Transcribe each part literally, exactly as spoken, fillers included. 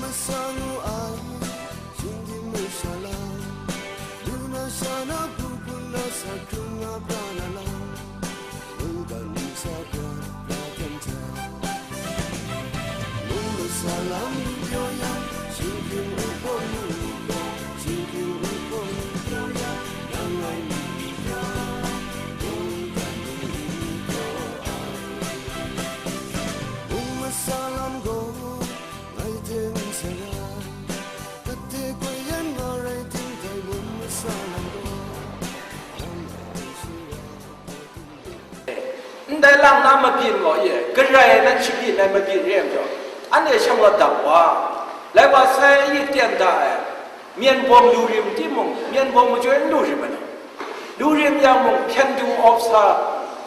Sa nu ai, shinggyim masha lam, lu na sha na, bu bu na sa hkrung na bra na lam, mungkan ntsa bra bra hten hta. Mung masha lam lu pyaw yang, shinggyim uhpawng lu pyaw, shinggyim uhpawng lu pyaw yang, nang ngai mi lu pyaw, mungkan lu pyaw ai. Mung masha lam gaw, ngai hte n sara, kate koi yan nga rai ting dai mung masha lam gaw, nang a n shara. Ndai lang na mabyin gaw e, garai nan shabyin ai mabyin re ai majaw, anhte shanglawt dap wa, lai wa sai yi tyen da ai, myen bawng lu rim timung, myen bawng majoi n lu rim ai, lu rim yang mung, hpyen du awp sa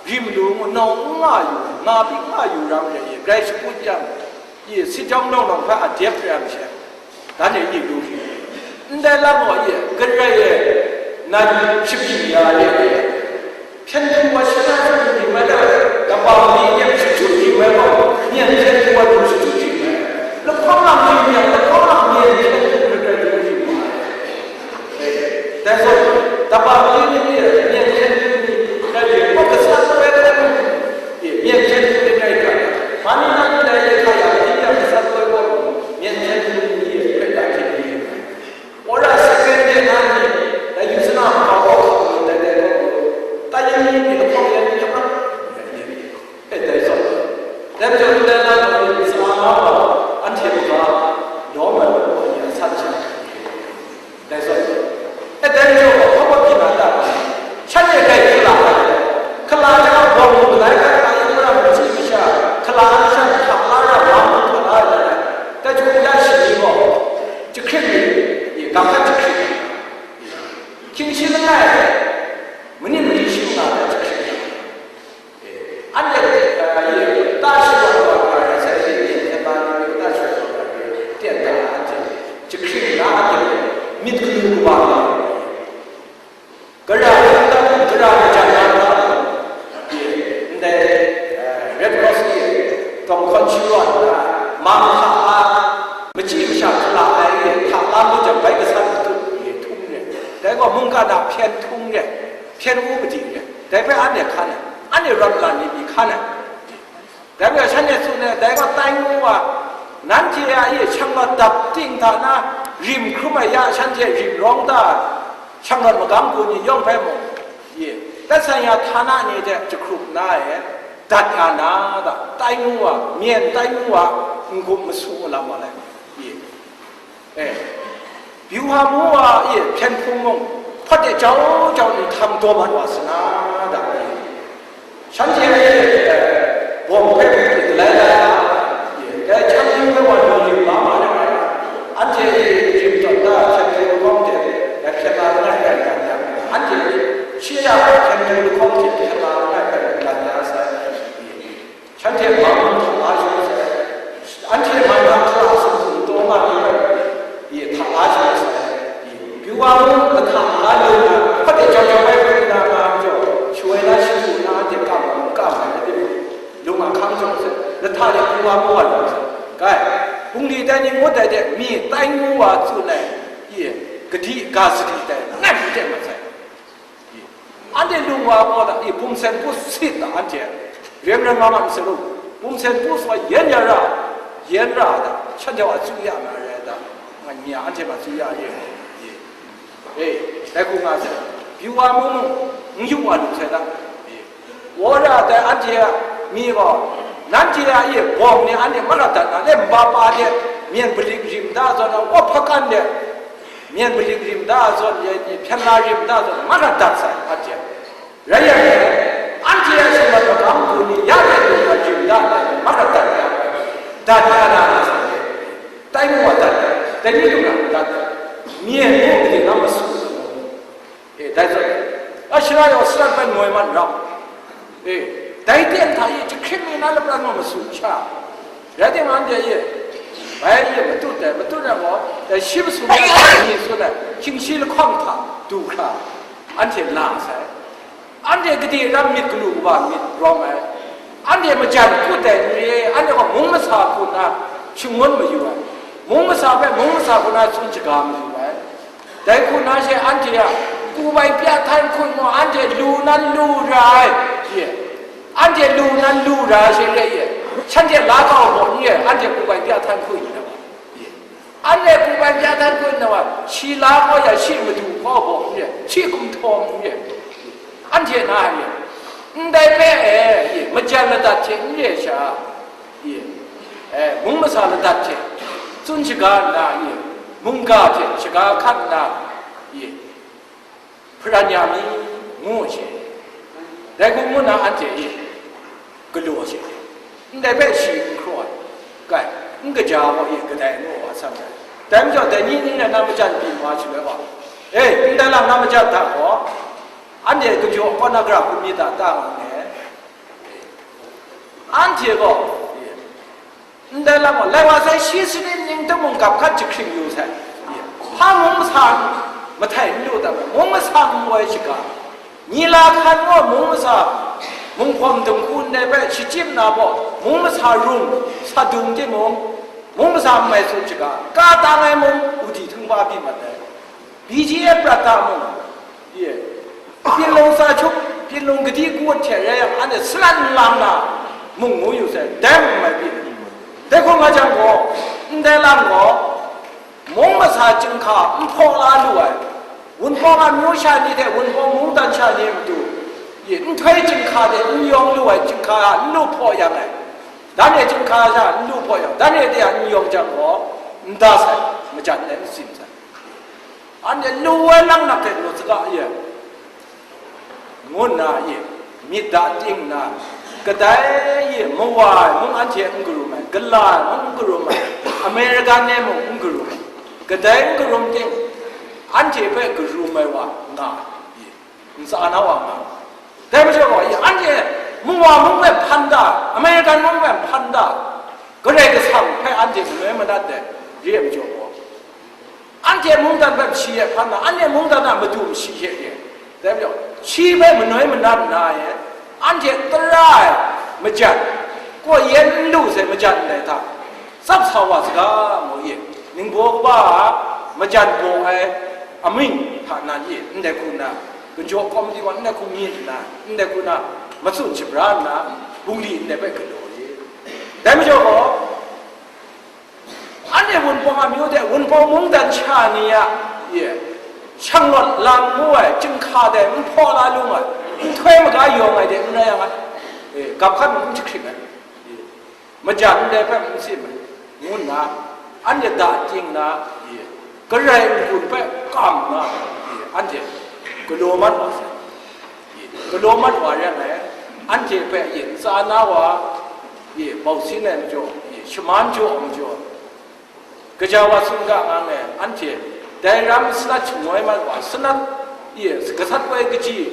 rim lu ngu, nawng n nga yu, nga pyi n nga yu ram re, grai shakut yang, i sit jawng nawng nawng hpe a dep rai ai masha, dan e i lu rim. Ndai lam gaw e, garai e, nan shabyin ya re, hpyen du wa shana shabyin rim ai, kaba mi nyep shachyut rim ai gaw, myen hpyen du wa du shachyut rim ai, lahkawng lam rim yang, lahkawng lam myen hpyen du rim ai. Dai zawn, daba ni ni ni, myen hkyen ni ni, dai ni, kawk gasat bai hkra ni, myen hkyen ni ni rai hkra, ma ni na ni dai ni hkra ya, ni ya gasat bai gaw, myen hkyen ni ni rai hkra hkyen ni. Wora second de na ni, dai yu sana ma gaw hkra ni, dai dai gaw, tai ni ni lahkawng yan ni hkra. E, dai zawn, dai majaw ndai na gaw, sa na gaw, anhte hpa, lawm ai gaw, ya san sha. Dai zawn, e, dai majaw gaw, hpa hpa byin na ta? Shanhte dai hkala ai, hkala jang bawng lu kadai ga, ta yin mara machyi masha, hkala ai sha hta la ra, wa mu hta la ai, dai hku ya shi ni gaw, jahkring ni, e, ga hkan jahkring, hkying shi langai, mani mali shi nga ai jahkring. Anhte, eh, ta sharawng wa nga ai, sai hte myen hkyen ba ni hpe ta sharawng wa nga ai, tyen da anhte, jahkring na anhte, myit kanu kaba nga ai, gara hkungdan, gara majan na hta, ndai, eh, Red Cross ni tawng hkawn sharawng na, mang hta la, machyi masha hkala ai, hta la mu jang, bai gasat matut htung re, dai gaw mungkan a hpyen htung re, hpyen u madi re, dai hpe anhte hkan ai. Anhte rawt la ni pyi hkan ai. Dai majaw shanhte tsun ai, dai gaw tai ngu wa, nanhte a e shanglawt dap ting hta na, rim hkrum ai ya, shanhte rim rawng ta, shanglawt magam hku ni yawng hpe mung, e, dat sai ya htana ni hte jahkrup na e, dat ya na da, tai ngu wa, myen tai ngu wa, n-gup masu lam wa lai, e. E, Byuha mu wa e hpyen hpung mung, hpawt de jau jau ni htang daw mat wa sa na, da, e. Shanhte e, e, bawng hpe mung galai la, e, dai hkyang hpung hpe wa lu rim la ma ai, anhte e rim tawn da hpyen hpung lahkawng hte, e, hpyen la langai rai nga yang, anhte e shi ya hpyen hpung lahkawng hte hpyen la langai rai nga sai. Shanhte mang hta la shangun sai, anhte mang hta hkala sumsum taw nga ni rai, e, hta la shangun sai, e, Byuha mung lahta la lu na, hpawt de jau jau bai hkrum na nga majaw, shawoi na shinggu na anhte kam, kam ai, lung a hkang jaw sai, lahta de Byuha mung wa lu sai, kai, bungli tai ni ngut ai de, mi tai ngu wa tsun ai, e, gadi ga sadi tai, ngai hte mat sai. Anhte lung wa gaw da, i, bumsen pu sit da, anhte rim rim nga ma n saru, bumsen pu sa yen ya ra, yen ra da, shanhte wa tsu ya na rai da, nga ni a, anhte ma tsu ya re, e, e, dai hku nga sai, Byuha mung mung, n yu wa lu sai da, e, wora dai anhte a mi gaw, nanhte a e bawng ni anhte marat dat na, le nba pa de, myen balik rim da zawn, wa hpakan de, myen balik rim da zawn, ya ni hpyen la rim da zawn, marat dat sai, anhte. Rai yang e, anhte a shanglawt magam hku ni ya hte lu hkra rim da ai, marat dat ya, dat ya na na sai, tai mu wa dat ya, dai ni lu na dat, myen mu gade na masu, e, dai zawn, a shara yawng sarat bai moi man rau, e, dai ten hta e jahkring mi na lapran wa masu sha, rai timung, anhte e, bai e matut ai, matut ai gaw, dai shi masum ya ni tsun ai, hkying shi lahkawng hta du hkra, anhte la sai. Anhte gade ram myit galu kaba myit rawng ai, anhte majan kut ai n re, anhte gaw mung masa hku nna shangun mayu ai. Mung masa hpe mung masa kaw na tsun shaga mayu ai. Dai hku na she anhte a kubai pya htan hkut mu, anhte lu nan lu ra ai, ye. Anhte lu nan lu ra ai she re, ye. Shanhte la kau gaw n re, anhte kubai pya htan hkut yu na wa, ye. Anhte kubai pya htan hkut na wa, shi la kau ya shi madu kau gaw n re, shi gumhtaw n re. Anhte na, ye. Ndai hpe, e, ye, majan ladat hte n re sha, ye, e, mung masa ladat hte tsun shaga nna, ye, mungga hte shaga hkat nna, ye, hparan ya mi, ngu she. Dai hku ngu na anhte, ye, galaw she. Ndai hpe shi n hkraw ai, kai, n kaja gaw, ye, kadai ngu wa san ai. Dai majaw, dai ni ning rai na majan byin wa shaloi wa, e, ndai lang na majan hta gaw, anhte kajaw kaw na gara hkrum mi ta, ta nga nngai. Anhte gaw, ndai lam gaw, lai wa sai shi sanit ning tamung gap hkat jahkring yu sai. Hpa mung masa mahtai n lu dat ai, mung masa n woi shaga, ni la hkan gaw mung masa, munghpawm dinghku ndai hpe shachyip na gaw, mung masa rum, sa dung timung, mung masa n mai tsun shaga, ka tang ai mung, udi htung ba byi mat ai. B G F prat ta mung, ye, Pinlung sa hkyuk, Pinlung gadi kawut hte rai yang, anhte salan n lang na mung ngu yu sai, dai mung mai byin. Dai hkung nga jang gaw, ndai lam gaw, mung masa chyinghka n hpaw la lu ai, Wunpawng amyu sha ni hte Wunpawng mungdan sha ni a matu, ye, nhtoi chyinghka hte n yawng lu ai chyinghka a n lu hpaw yang ai, dan e chyinghka sha n lu hpaw yang, dan e de a n yawng jang gaw, n da sai, majan e n sim sai. Anhte lu ai nang nak hte nu saga ye, ngu nna ye, myit da ting nna, kadai ye, mawa ai mung anhte n karum ai, gala ai mung n karum ai, American e mung n karum ai, kadai n karum ting, anhte hpe karum ai wa nga ai, ye, ntsa na wa nga ai. Dai majaw gaw, anhte mawa mung hpe hpan da, American mung hpe hpan da, Karai Kasang hpe anhte manoi manat ai, re ai majaw gaw, anhte mungdan hpe mashi e hpan na, anhte mungdan a madu mashi hte re. Dai majaw, shi hpe manoi manat nna e, anhte tara ai majan, kaw yen n lu sai majan ndai hta, tsap sa wa saga, ngu ye, ningbaw kaba a majan baw ai amying hta nan ye, ndai hku nna, kajaw kawm di wa, ndai hku myit nna, ndai hku nna, matsun shabra nna, bungli ndai hpe galaw ye. Dai majaw gaw, anhte Wunpawng amyu hte Wunpawng mungdan sha ni a, ye, shanglawt lam ngu ai chyinghka dai n hpaw la lu ai, nhtoi maga yawng ai de n rai yang ai, e, gap hkat n jahkring ai, e, majan ndai hpe n sim ai, ngu nna, anhte da ting nna, e, Karai n-gun hpe kam nna, e, anhte galaw mat wa sai. Galaw mat wa rai ngai, anhte hpe ye ntsa na wa, ye bausin ai majaw, ye shaman jaw ai majaw, kaja wa tsun ga nga ngai, anhte dai ram sanat shangoi mat wa, sanat, ye gasat woi kaji,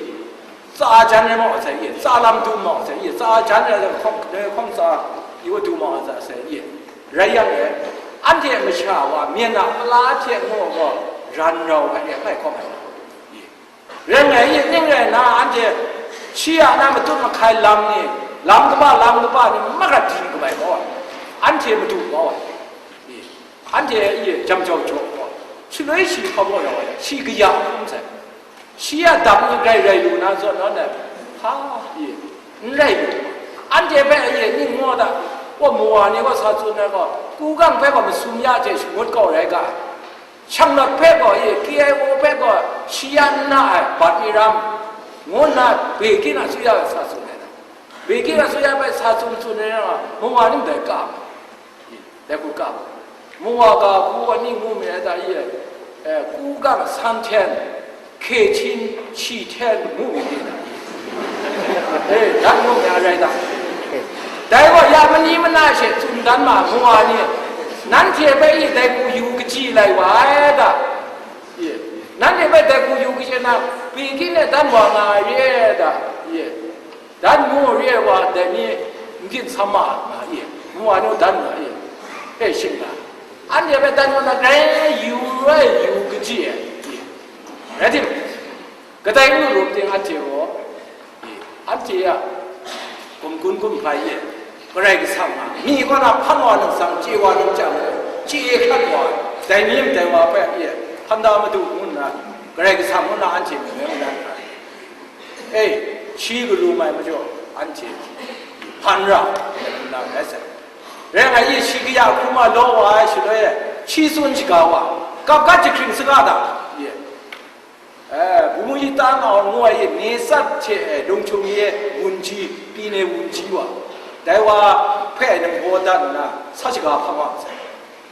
tsa jan rai ma wa sai, ye tsa lam dum ma wa sai, ye tsa jan rai hkawng, hkawng tsa, ye wa dum ma wa sai, ye rai yang e, anhte masha wa, myen a mala hte ngu gaw, ran rau ai, ye hpai hkawng ai. Rai ngai, ning rai nna, anhte shi a na matut mahkai lam ni, lam kaba, lam kaba ni, magat di kabai gaw ai, anhte madu kau ai, anhte a jam jau jaw gaw, shaloi shi hpa baw rau ai, shi kaya hkrum sai, shi a dam ni grai rai lu na zawn, naw na, hpa, ye, n rai lu, anhte hpe, ye, ning maw da, wa mawa ni wa sa tsun ai gaw, ku gang hpe gaw masum ya hte shangut kau rai ga ai. Shanglawt hpe gaw, e, K I O hpe gaw, shi ya n na ai, bat mi ram, ngu nna, Beijing asuya sa tsun ai na. Beijing asuya hpe sa tsun tsun ai na, mawa ni ndai ka, e, dai hku ka. Mawa ga hku wa ni ngu mi ai ta, e, e, ku gang san hten, hke hchin shi hten ngu mi ni na, e, dan ngu mi a rai ta. Dai gaw ya mani mana she tsun dan ma, mawa ni, nanhte hpe i dai hku yu kaji lai wa ai ta? Ye. Nanhte hpe dai hku yu kaji na, Beijing e dan wa nga ai re ta? Ye. Dan ngu re ai wa, dai ni n ginhsam ma nga ye, mawa ni dan nga ye, e shing nga. Anhte hpe dan wa na, grai yu rai yu kaji ai. Ye. Rai timung, kadai n lu rum ting anhte gaw, e, anhte a gumgun gumhpai e, Karai Kasang a, mi kaw na hpan wa nang tsang, chye wa nang chyang, Chye hkrat wa, dai ni ndai wa hpe, e, hpan da madu ngu nna, Karai Kasang ngu nna anhte myit mai madan ai. E, shi galu mai majaw, anhte hpan ra, nna rai sai. Rai nga, e, shi kaya hkrum wa law wa ai shaloi e, shi tsun shaga wa, gap gat jahkring saga da, e, Eh, Bumuyita nga ngu ai e, Nesat hte, eh, Lungchung ye wunji, pyi ne wunji wa, dai wa hpe ningbaw dat nna, sa shaga hpang wa sai.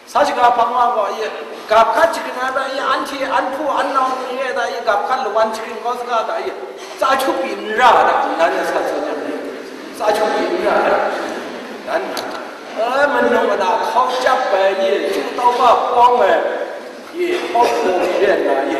Sa shaga hpang wa gaw, e, gap gat jahkring ai da, e, anhte an hpu an nau ni e da, e, gap gat lawan jahkring kau saga da, e, tsa hkyup pyi n ra da, nan na sa tsun yang ni, tsa hkyup pyi n ra da, nan na, eh, manung mana hkau chyap ai, e, chyu tau pa pawng ai, e, hkau hpaw pyi re nna, e,